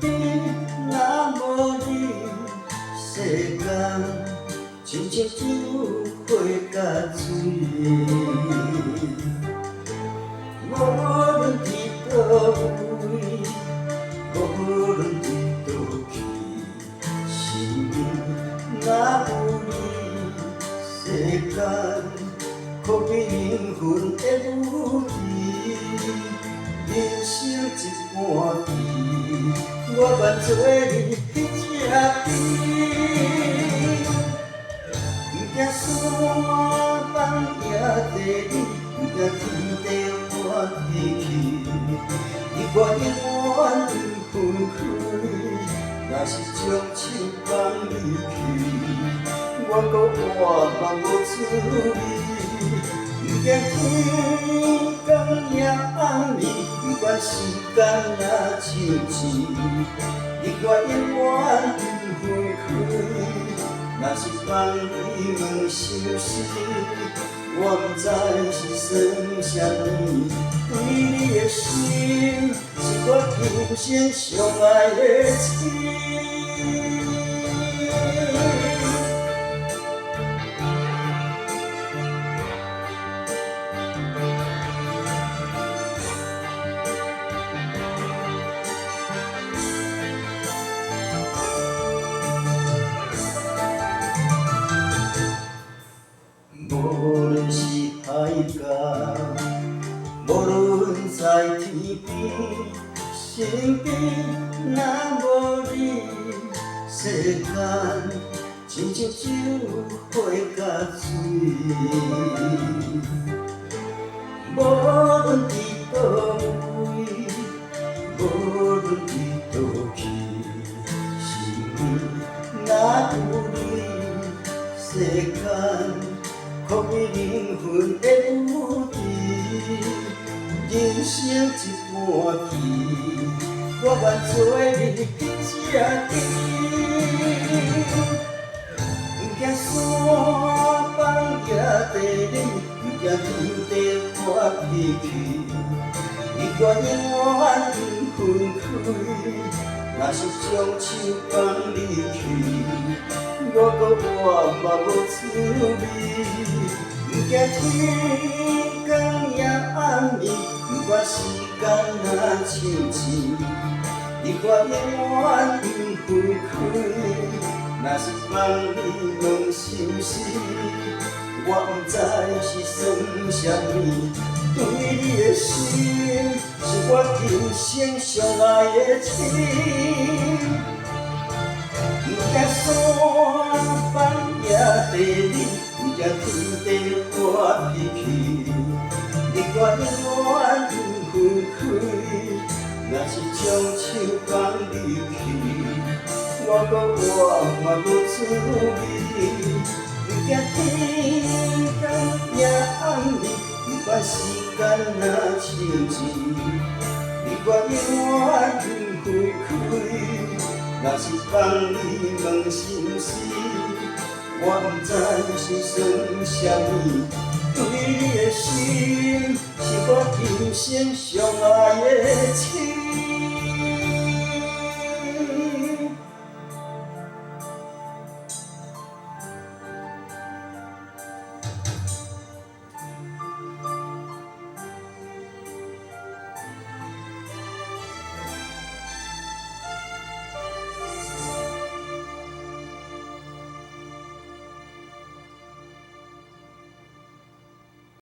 邊若無你，世間親像酒花佮水。無論佇佗位，無論佇佗去，身邊若有你，世間可比靈魂的舞池。人生一盤棋，我願做你彼隻棋。不驚山崩也地裂，不驚天地發脾氣。你我永遠不分開，若是將手放你去，我閣活嘛無滋味。不驚天光也暗暝，不管時間若像錢，你我永遠不分開。若是放你問心事，我毋知是算啥物。對你的心，是我今生上愛的痴。無論是海角，無論在天邊，身邊若無你，世間親像酒花佮水。無論佇佗位，無論佇佗去，身邊若有你，世間可比靈魂的舞池。人生一盤棋，我願做你彼隻棋。不驚山崩也地裂，不驚天地發脾氣。你我永遠不分開，若是將手放你去，我閣活嘛無滋味。不驚天光也暗暝，不管時間若像錢，你我永遠不分開。若是放你問心事，我毋知是算啥物。對你的心，是我今生上愛的痴。不驚山崩也地裂，不驚天地發脾氣。你我永遠不分開，若是將手放你去，我閣活嘛無滋味。不驚天光也暗暝，不管時間若像錢，你我永遠不分開。若是放你問心事，我毋知是算啥物。對你的心，是我今生上愛的痴。